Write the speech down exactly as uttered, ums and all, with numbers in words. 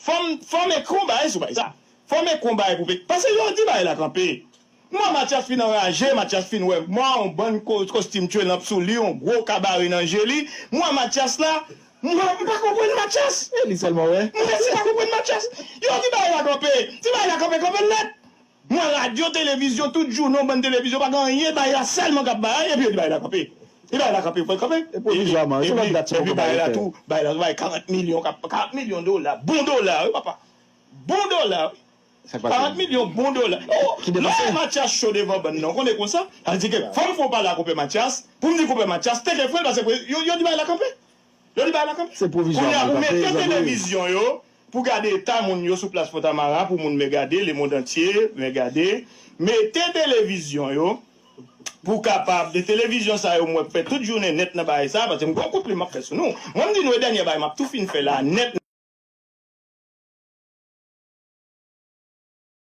Fò m, fò m ekri yon bagay sou bagay sa. Fò m ekri yon bagay pou peyi. Paske yo di bagay la kanpe. Mwen, Mathias fin anraje, Mathias fin wè mwen, yon bann ko-, kostim tchwelanp sou li, yon gwo kabare nan je li. Mwen, Mathias la, mwen, m pa konprann Mathias. E li sèlman wè. Mwen, si pa konprann Mathias. Yo di bagay la kanpe. Di bagay la kanpe, kanpe nèt. Mwen, radyo, televizyon, tout jounal, bann televizyon, pa gen anyen, bagay la sèlman k ap bay, epi yo di bagay la kanpe. Di bagay la kanpe, fò l kanpe. E pwovizwaman, se lòt dat se poko bay tè. Epi bagay la tou, bagay la tou bay karant milyon, karant milyon dola, bon dola, wi, papa. Bon dola, wi. Karant milyon bon dola. Oh, lè Mathias cho devan bann nan, ou konnen konsa? Sa vle di ke fò m fè yon pale a konpè Mathias, pou m di konpè Mathias, teke fre l, paske yo, yo di bagay la kanpe. Yo di bagay la kanpe. Se pwovizwa. Kounye a, pou mete televizyon yo, pou gade eta moun yo sou plas Fontamara, pou moun vin gade, lemond antye vin gade. Mete televizyon yo, pou kapab, de televizyon sa yo, mwen fè tout jounen nèt nan bagay sa, paske m gon kout plim m ap fè sou nou. Mwen, m di nou, e dènye bagay, m ap tou fin fè la, nèt.